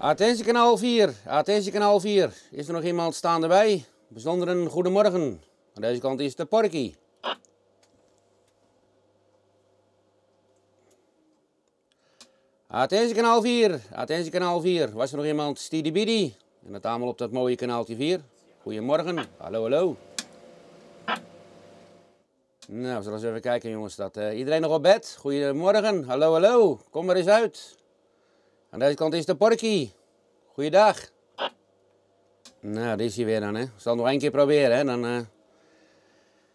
Attentie kanaal 4, attentie kanaal 4. Is er nog iemand staande bij? Bijzonderen goedemorgen. Aan deze kant is de Porky. Attentie kanaal 4, attentie kanaal 4. Was er nog iemand Stidi En dat allemaal op dat mooie kanaaltje 4. Goedemorgen, hallo hallo. Nou, we zullen eens even kijken jongens. Dat, iedereen nog op bed? Goedemorgen, hallo hallo. Kom maar eens uit. Aan deze kant is de Porky. Goeiedag. Nou, die is hij weer dan, hè. Ik zal het nog één keer proberen, hè. Dan,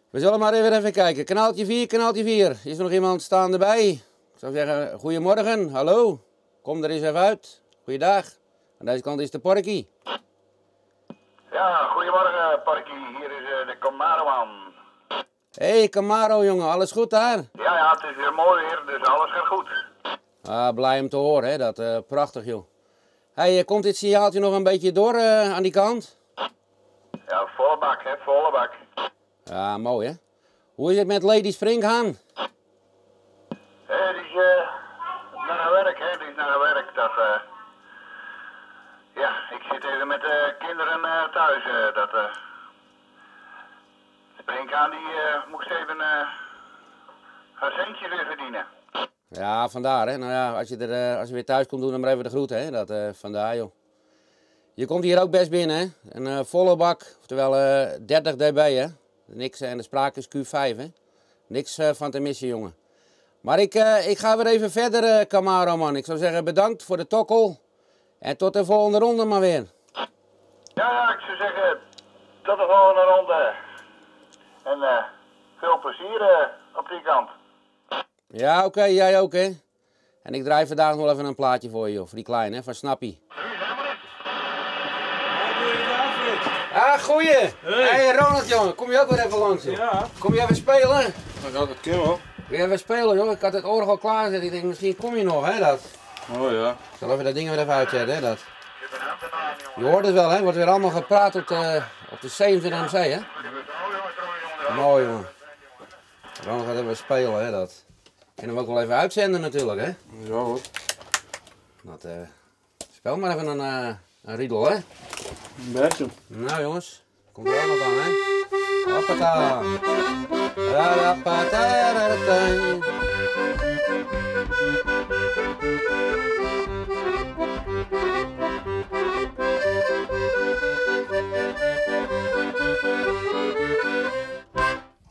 We zullen maar even kijken. Kanaaltje 4, kanaaltje 4. Is er nog iemand staande bij? Ik zou zeggen, goedemorgen, hallo. Kom er eens even uit. Goeiedag. Aan deze kant is de Porky. Ja, goedemorgen Porky. Hier is de Camaro-man. Hey Camaro jongen, alles goed daar? Ja, ja, het is weer mooi weer, dus alles gaat goed. Ah, blij om te horen, hè? Dat, prachtig joh. Hey, komt dit signaaltje nog een beetje door aan die kant? Ja, volle bak, hè, volle bak. Ja, mooi hè. Hoe is het met Lady Springhaan? Hey, die is naar haar werk, hè, die is naar haar werk. Dat, ja, ik zit even met de kinderen thuis. Dat, Springhaan die moest even haar centjes weer verdienen. Ja, vandaar hè. Nou ja, als je, als je weer thuis komt, doe dan maar even de groeten hè. Dat, vandaar joh. Je komt hier ook best binnen hè. Een volle bak, oftewel 30 dB hè. Niks, en de sprake is Q5 hè. Niks van te missen jongen. Maar ik ga weer even verder Camaro man. Ik zou zeggen bedankt voor de tokkel. En tot de volgende ronde maar weer. Ja, ja, ik zou zeggen tot de volgende ronde. En veel plezier op die kant. Ja, oké, okay, jij ook hè. En ik draai vandaag nog even een plaatje voor je, joh, voor die kleine, hè, van Snappy. Ah, goeie! Hey. Hey Ronald jongen, kom je ook weer even langs joh? Ja. Kom je even spelen? Ja, dat kan wel. Wil je even spelen joh? Ik had het orgel klaarzet, ik denk misschien kom je nog hè dat. Oh ja. Ik zal even dat ding weer even uitzetten hè dat. Je hoort het wel hè, wordt weer allemaal gepraat op de 27 MC hè. Mooi jongen. Ronald gaat even spelen hè dat. Kunnen we ook wel even uitzenden natuurlijk hè. Ja hoor. Dat, speel maar even een riedel hè. Een bergje. Nou jongens, komt er ook nog aan hè. Hoppata.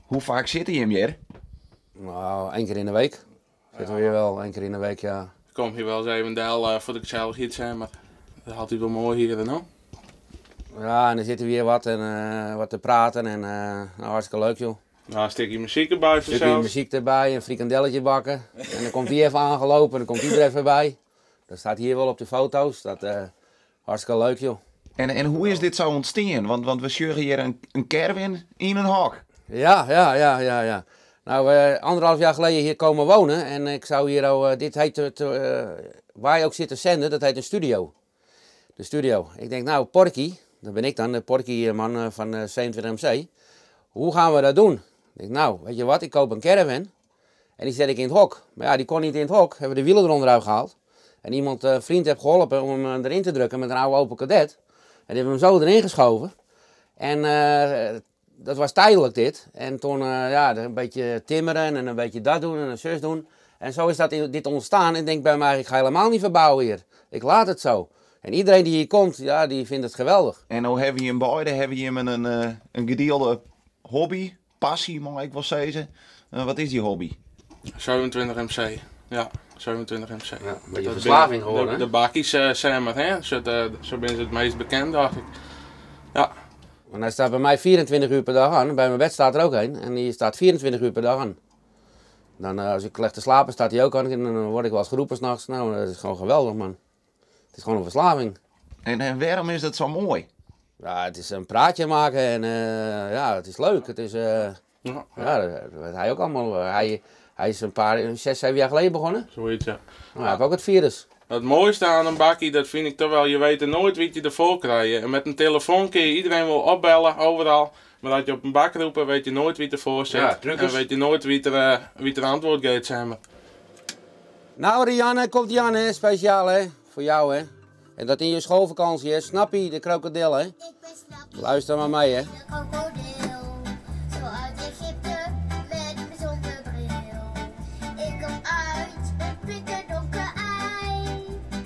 Hoe vaak zit hij hem hier? Nou, 1 keer in de week. Zitten we hier wel, 1 keer in de week, ja. Ik kom hier wel eens even deel voor de gezelligheid zijn, maar dat had hij wel mooi hier en dan. Ja, en dan zitten we hier wat, en, wat te praten en nou, hartstikke leuk joh. Nou, een stukje muziek erbij Een stukje muziek erbij, een frikandelletje bakken. En dan komt die even aangelopen en dan komt die er even bij. Dat staat hier wel op de foto's, dat hartstikke leuk joh. En hoe is dit zo ontstaan? Want we sjuggen hier een caravan in een hok. Ja. Nou, 1,5 jaar geleden hier komen wonen en ik zou hier al, dit heet, waar je ook zit te zenden, dat heet een studio. De studio. Ik denk, nou, Porky, dat ben ik dan, de Porky-man van 27MC. Hoe gaan we dat doen? Ik denk, nou, weet je wat, ik koop een caravan en die zet ik in het hok. Maar ja, die kon niet in het hok, hebben we de wielen eronder gehaald. En iemand, een vriend, heeft geholpen om hem erin te drukken met een oude Opel Kadett. En die hebben hem zo erin geschoven. En dat was tijdelijk dit. En toen ja, een beetje timmeren en een beetje dat doen en een zus doen. En zo is dat dit ontstaan. En ik denk bij mij, ik ga helemaal niet verbouwen hier. Ik laat het zo. En iedereen die hier komt, ja, die vindt het geweldig. En nou hebben je hem beide, hebben je hem een gedeelde hobby, passie mag ik wel zeggen. Wat is die hobby? 27 MC, ja. 27 MC. Ja, een beetje verslaving geworden. De bakkies zijn maar, hè. Zo ben ze het meest bekend, dacht ik. Ja. Want hij staat bij mij 24 uur per dag aan. Bij mijn bed staat er ook een. En die staat 24 uur per dag aan. Dan als ik leg te slapen staat hij ook aan. En dan word ik wel eens geroepen s'nachts. Nou, dat is gewoon geweldig, man. Het is gewoon een verslaving. En waarom is dat zo mooi? Ja, het is een praatje maken en ja, het is leuk. Het is, ja, dat hij ook allemaal. Hij is een paar, 6, 7 jaar geleden begonnen. Zoiets, ja. Nou, hij heeft ook het virus. Het mooiste aan een bakkie, dat vind ik toch wel, je weet er nooit wie je ervoor krijgt. En met een telefoon kun je iedereen wel opbellen, overal. Maar als je op een bak roept, weet je nooit wie ervoor zit. Ja, en weet je nooit wie er antwoord geeft, zeg maar. Nou Rianne, komt Jan hè, speciaal hè, voor jou hè. En dat in je schoolvakantie, hè. Snappy, de krokodil, hè. Ik ben Snappy. Luister maar mee, hè. De krokodil. Zo uit Egypte met mijn zonnebril. Ik kom uit een pikke donker ei.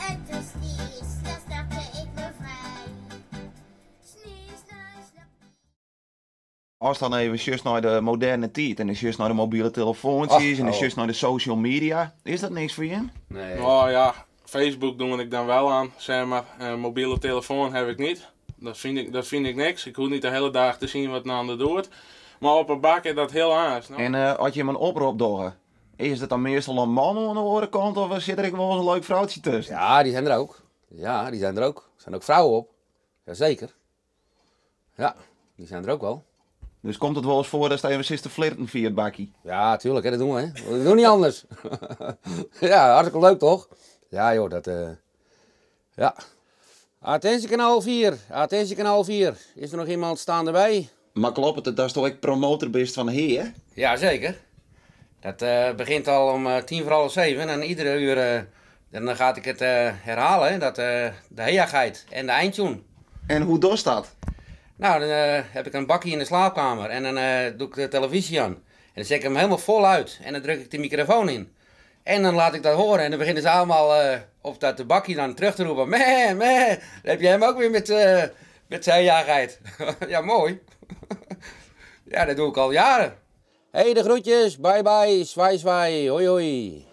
En toen snie, snel snapte ik me vrij. Snie, snij, snap. Als dan even just naar de moderne tijd en just naar de mobiele telefoontjes Ach, en oh. just naar de social media. Is dat niks voor je? Nee. Nou ja, Facebook doe ik dan wel aan, zeg maar. Een mobiele telefoon heb ik niet. Dat vind ik niks. Ik hoef niet de hele dag te zien wat een ander doet. Maar op een bak is dat heel anders. Nou, En als je hem een oproep doet, is dat dan meestal een man aan de andere kant of zit er ook wel eens een leuk vrouwtje tussen? Ja, die zijn er ook. Ja, die zijn er ook. Er zijn ook vrouwen op. Jazeker. Ja, die zijn er ook wel. Dus komt het wel eens voor dat je even zit te flirten via het bakkie? Ja, tuurlijk, hè, dat doen we. Hè. We doen niet anders. Ja, hartstikke leuk toch? Ja, joh, dat. Ja. Attentie kanaal 4, attentie kanaal 4. Is er nog iemand staande bij? Maar klopt het dat is toch ik promotor bent van heer? Jazeker. Dat begint al om 6:20 en iedere uur dan ga ik het herhalen, hè, dat, de heageit en de eindtune. En hoe doet dat? Nou, dan heb ik een bakje in de slaapkamer en dan doe ik de televisie aan. En dan zet ik hem helemaal vol uit en dan druk ik de microfoon in. En dan laat ik dat horen en dan beginnen ze allemaal op dat bakje dan terug te roepen. Meh, meh. Dan heb je hem ook weer met zijn jaagheid. Ja, mooi. Ja, dat doe ik al jaren. Hey, de groetjes. Bye bye. Zwaai, zwaai. Hoi, hoi.